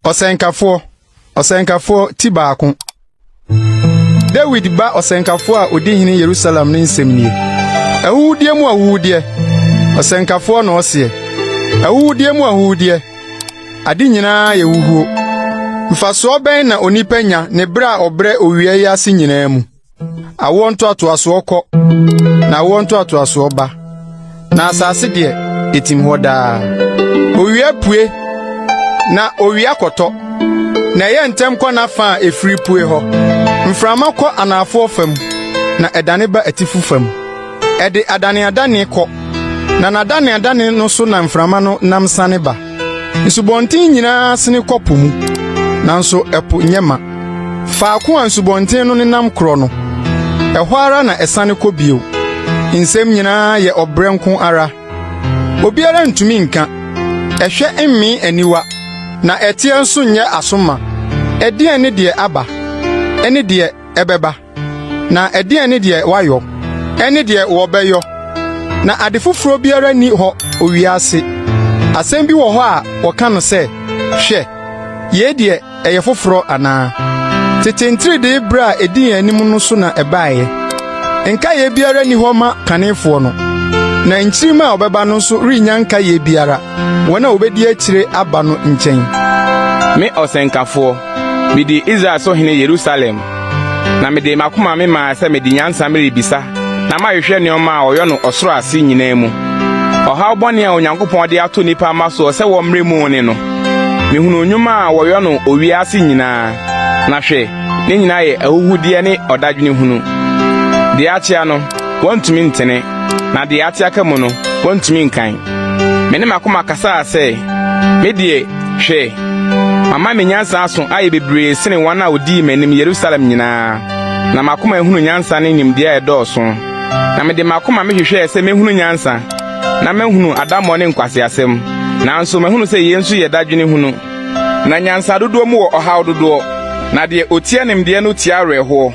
Ɔsɛnkafoɔ, Ɔsɛnkafoɔ ti baako. Dawid ba ɔsɛnkafoɔ a odi hene Yerusalem no nsɛm nie. Ahuhudeɛ mu ahuhudeɛ, ɔsɛnkafoɔ na ɔseɛ. Ahuhudeɛ mu ahuhudeɛ, ade nyinaa yɛ huhuo. Mfasoɔ bɛn na onipa nya ne bere a ɔbrɛ owia yi ase nyinaa mu? Awoɔ ntoatoasoɔ kɔ, na awoɔ ntoatoasoɔ ba, na asase deɛ, etim hɔ daa. Owia pue, na owia kɔtɔ, na ɛyɛ ntɛm kɔ n'afa a efiri pue hɔ. Mframa kɔ anafoɔ fam, na ɛdane ba atifi fam. Ɛde adaneadane kɔ, na n'adaneadane no so na mframa no nam sane ba. Nsubɔnten nyinaa sene kɔ po mu, nanso ɛpo nyɛ ma. Faako a nsubɔnten no nenam korɔ no, ɛhɔ ara na ɛsane kɔ bio. Nsɛm nyinaa yɛ ɔbrɛ nko ara. Obiara ntumi nka. Ɛhwɛ mmee aniwa, na ɛteɛ nso nyɛ aso ma. Ɛdeɛn ne deɛ aba, ɛne deɛ ɛbɛba? Na ɛdeɛn ne deɛ wɔayɔ, ɛne deɛ wɔbɛyɔ? Na ade foforɔ biara nni hɔ owia ase. Asɛm bi wɔ hɔ a wɔka no sɛ, Hwɛ, yei deɛ ɛyɛ foforɔ anaa? Tete ntiridii bere a edi yɛn anim no so na ɛbaeɛ. Nkaeɛ biara nni hɔ ma kanefoɔ no, na nkyirimma a wɔbɛba no nso rennya nkaeɛ biara wɔn a wobedi akyire aba no nkyɛn. Me ɔsɛnkafoɔ, midii Israel so hene Yerusalem, na mede m'akoma memaa sɛ mede nyansa merebisa na mahwehwɛ nneɛma a wɔyɔ no ɔsoro ase nyinaa mu. Ɔhaw bɔne a Onyankopɔn de ato nnipa mma soɔ sɛ wɔmmrɛ mu ne no. Mihunuu nnwuma a wɔyɔ no owia ase nyinaa, na hwɛ, ne nyinaa yɛ ahuhudeɛ ne ɔdadwene hunu. Deɛ akyea no, wɔntumi ntene, na deɛ ate aka mu no, wɔntumi nkan. Me ne m'akoma kasaa sɛ, Me deɛ, hwɛ, mama me nyansa aso ayɛ bebree sene wɔn a wodii m'anim Yerusalem nyinaa, na m'akoma ahunu nyansa ne nimdeɛ a ɛdɔɔso. Na mede m'akoma mehwehwɛɛ sɛ mehunu nyansa, na mahunu adammɔ ne nkwaseasɛm. Nanso mahunu sɛ yei nso yɛ dadwene hunu. Na nyansa dodoɔ mu wɔ ɔhaw dodoɔ, na deɛ otia nimdeɛ no tia awerɛhoɔ.